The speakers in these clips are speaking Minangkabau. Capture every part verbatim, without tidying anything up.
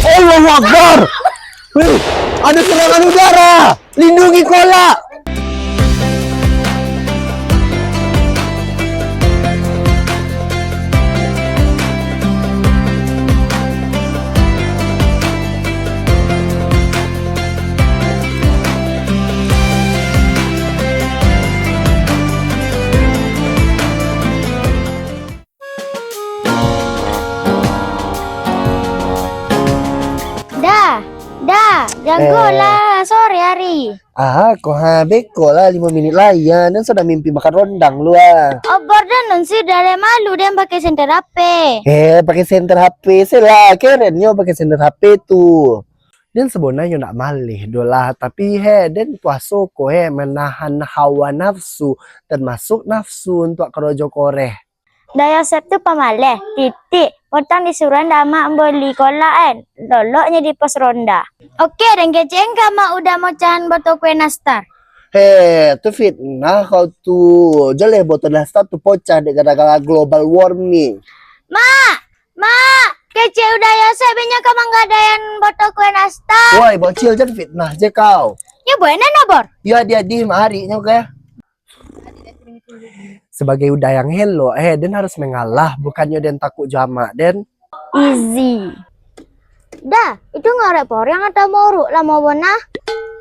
Allahu Akbar! Wih, ada serangan udara! Lindungi kolak! Da, Da, jago Eh. lah, sore hari. Ah, ko ha, beko lah limo minit lai, ah. Den sudah mimpi makan rondang lu, ah. Obor den nun sudah le malu den pakai senter H P. Eh, pakai senter H P se lah, kerennyo pakai senter H P tu. Den sabonanyo nak maleh doh lah, tapi he, den puaso ko he, manahan hawa nafsu, termasuk nafsu untuak karajo koreh. Da Yosep tu pamaleh, titik. Potang disuruah ndak amak boli kolak, eh. Loloknyo di pos ronda. Oke, den kecek ka amak udah mocahan botol kue nastar. He, tu fitnah kau tu. Jaleh botol nastar tu pocah dek gara-gara global warming. Mak! Mak! Kecek udah Yosep inyo ka manggadaian botol kue nastar. Woi, bocil, jan fitnah je kau. Nyo buek nan, Obor? Yo, adi-adi, marik nyo ke. Sebagai uda yang elok, eh, den harus mengalah, bukannyo den takuk jo amak den. Easy. Da, itu ngorek poriang atau moruk lamo bonah?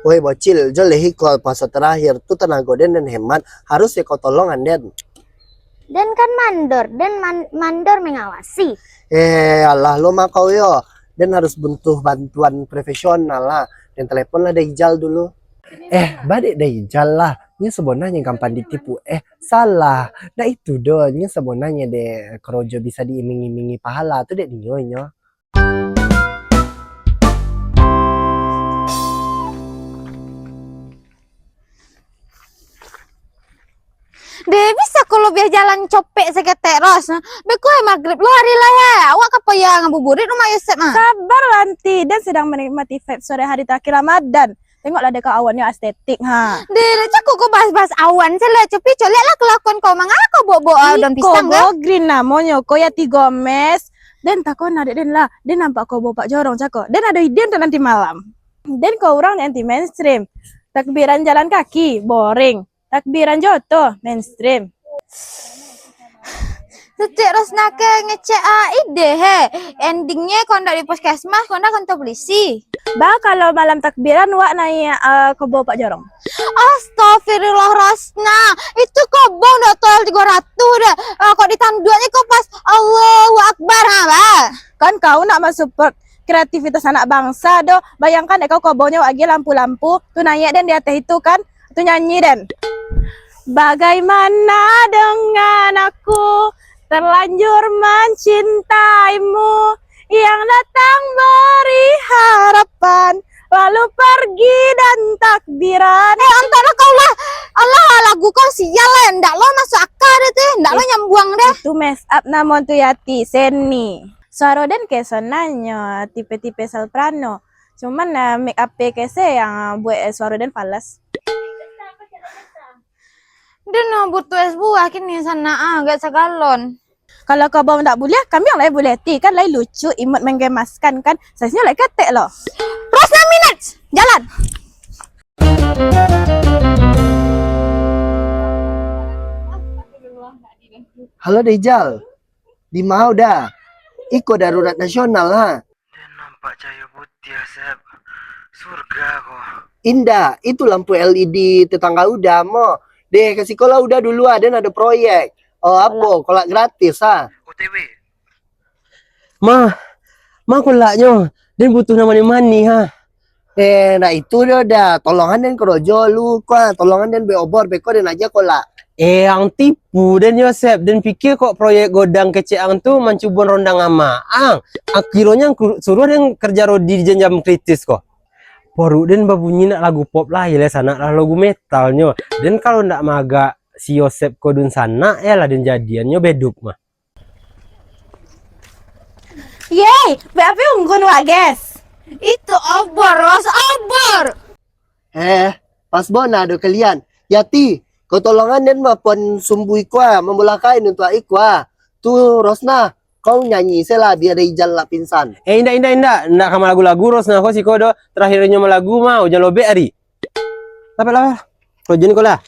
Woi bocil, jo leh ikol puaso terakhir tu tanago den, den hemat, harus yo kau tolongan den. Den kan mandor, den man-, mandor mengawasi. Eh, alah lo mah kau yo, den harus buntuh bantuan profesional lah. Den telepon lah Daijal dulu. Eh, ba dek Daijal lah. Nyo sabonanyo gampang ditipu. Eh, salah. Ndak itu doh. Nyo sabonanyo dek korojo bisa diiming-imingi pahala tu dek nio nyo. Deh, bisa ko lobiah jalan copek saketek, Ros? Beko eh, magrib lo hari lah, ya. Awak ka payah ngabuburit rumah Yosep, ah. Sabar, Lanti. Den sedang menikmati vibe sore hari terakhir Ramadan. Tengoklah deka awaknyo estetik, ha. Deh, lah cako ko bahas-bahas awan se lah, Copi. Coliak lah kelakuan kau, mangala kau bawa-bawa daun pisang, go green namonyo, ko Yati Gomez. Den takona dek den lah. Den nampak kau bawa Pak Jorong, cako. Den ado ide untuk nanti malam. Den ko urang anti mainstream. Takbiran jalan kaki, boring. Takbiran jo oto, mainstream. Setiap Rosna ke ngecek, ah, ide he. Endingnyo kau ndak di puskesmas, kau ndak kantor polisi. Ba, kalau malam takbiran, wak naiak, ah, kobo Pak Jorong. Astagfirullah, Rosna. Itu kobo ndak total tigo ratus deh. Ah, kok ditanduaknyo kau pas Allahu Akbar, ha, ba. Kan kau nak mensupport kreativitas anak bangsa doh. Bayangkan dek kau kobonyo agiah lampu-lampu, tu naiak den di ateh itu kan, tu nyanyi den. Bagaimana dengan aku, terlanjur mencintaimu, yang datang beri harapan, lalu pergi dan takbiran. Eh, antaklah kau lah. Alah, lagu kau sial lah. Ndak lo masuk akal deh tu. Ndak lo nyambuang deh. Itu mess up namon tu Yati, seni. Suaro den ke sonanyo, tipe-tipe soprano. Cuman, eh, make up ke se yang, eh, buek, eh, suaro den falas. Den no butuh es buah kini sanak, ah, agak sagalon. Kalau kau bawa ndak buliah, kami yang lain buliah ti kan, lain lucu, imut menggemaskan kan, size-nyo lain ketek lo. Rosna Minaj, jalan. Halo Dejal, di ma uda? Iko darurat nasional ha. Den nampak cahayo putiah, Sep. Surga ko. Indak, itu lampu L E D tetangga uda mo. Deh, ka sikola uda dulu ah, den ado proyek. Oh, apo? Kolak gratis ah. O T W. Mah, mah kolaknyo. Den butuh nan manih-manih ah. Eh, ndak itu dio dah. Tolongan den korojo lu ko ah. Tolongan den beli obor, beko den aja kolak. Eh, ang tipu den Yosep. Den pikir kok proyek godang kecek ang tu mancubuan rondang amak ang. Akhironyo ang ku-, suruah den kerja rodi di jam-jam kritis ko. Poruik den babunyi nak lagu pop lah, iyolah sanak lah lagu metalnyo. Den kalau ndak maagak si Yosep ko dunsanak, iyolah den jadiannyo beduk mah. Yey, bek api unggun wak, guys? Itu obor, Ros, obor! Eh, pas bona do kalian. Yati, kau tolongan den mah pon sumbu iko ah, mambolah kain untuak iko ah. Tu Rosna, Kau nyanyi se lah, bia Rijal lah pingsan. Eh, indak, indak, indak. Indak ka malagu-lagu Rosna ko siko doh. Terakhirnyo malagu mah, ujan lobek ari. Lapeh, lapeh. Kau jan ko lah.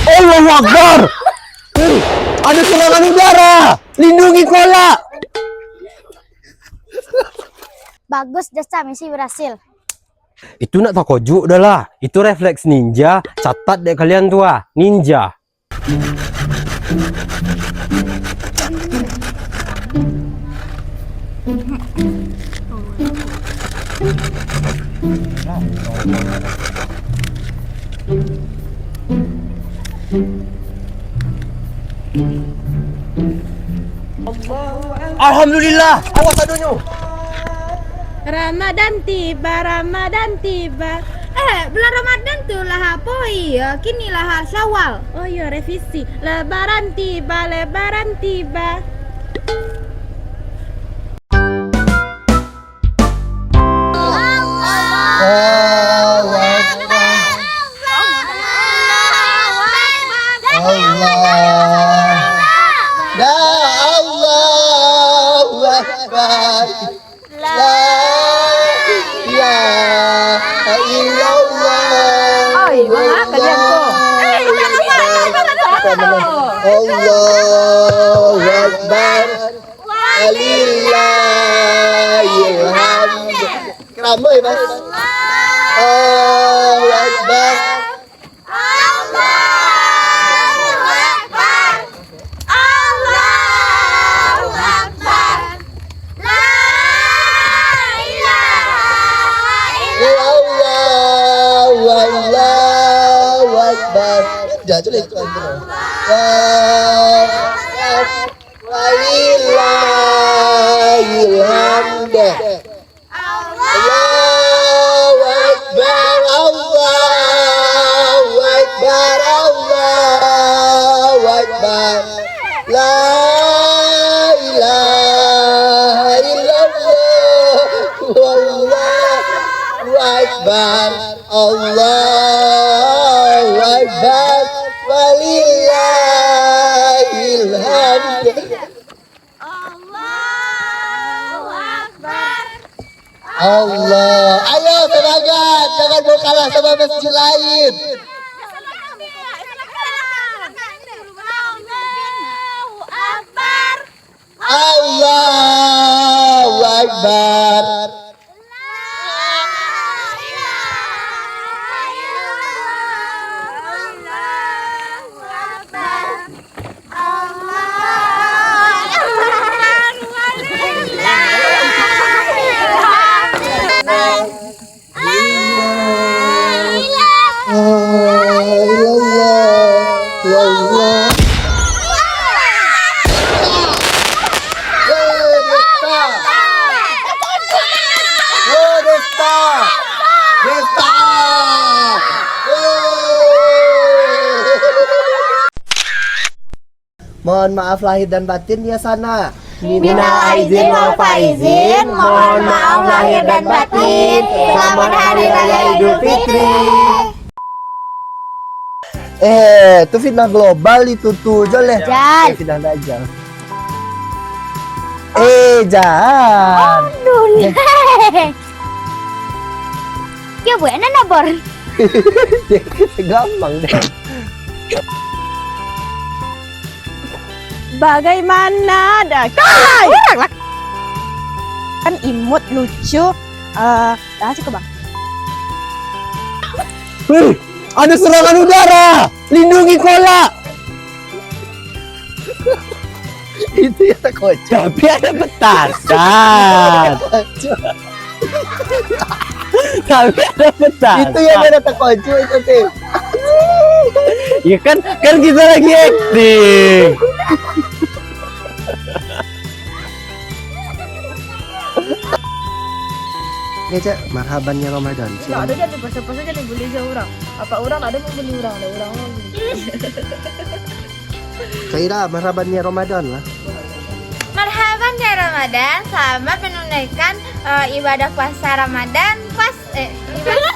Allahu Akbar! Hei, ada serangan udara! Lindungi kolak! Bagus, Jasa, misi berhasil. Itu nak takojuk dah lah. Itu refleks ninja. Catat dek kalian tu ah. Ninja. Alhamdulillah, awas adonyo. Ramadan tiba, Ramadan tiba. Eh, bulan Ramadan tu lah apo? Iya, kini lah Syawal. Oh iya, revisi. Lebaran tiba, Lebaran tiba. Allahu Akbar. Allah. Ya, Allahu Akbar. La ilaha illallah. Oi, manga kalian ko? Allahu Akbar. Walillahil hamd. Ramai, Bang. Allahu Akbar. Allahu Akbar. Allahu Akbar. La ilaha illallah. Allahu Akbar. Dah, tu lah itu. Allahu Akbar. Walillahil hamd. Allahu Akbar, Allahu Akbar, Allahu Akbar. La ilaha illallah, Allahu Akbar, Allahu Akbar, walillahil hamd. Allahu Akbar. Allah. Ayo, semangat. Jangan mau kalah sama masjid lain. Allahu Akbar. Allahu Akbar. La ilaha illallah. Allahu Akbar. Allahu Akbar. Walillahil hamd. La ilaha illallah. Yo, Desta! Yo, Desta! Desta! Yo! Mohon maaf lahir dan batin ya, Sana. Minal aidin wal faizin, mohon maaf lahir dan batin. Selamat Hari Raya Idul Fitri. Eh, tu fitnah global itu tu, Jol, eh. Jal. Eh, fitnah Dajjal. Eh, Jal. Aduh, leh. Dia buat anak nabor. Gampang deh. Bagaimana dah? Kai! Kan imut, lucu. Eh, dah cukup, Bang. Hei, ada serangan udara! Lindungi kolak! Itu yang tak kocak. Tapi ada petasan. Tapi ada petasan. Itu yang mana terkejut itu, Tim. Ya kan, kan kita lagi acting. Oke, Cak, marhaban ya Ramadan. Nak ada jadi pasal-pasal jadi beli je orang. Apa orang ada mau beli orang, ada orang mau beli. Kak Ira, marhaban ya Ramadan lah. Marhaban ya Ramadan, selamat menunaikan eh, ibadah puasa Ramadan pas eh ibadah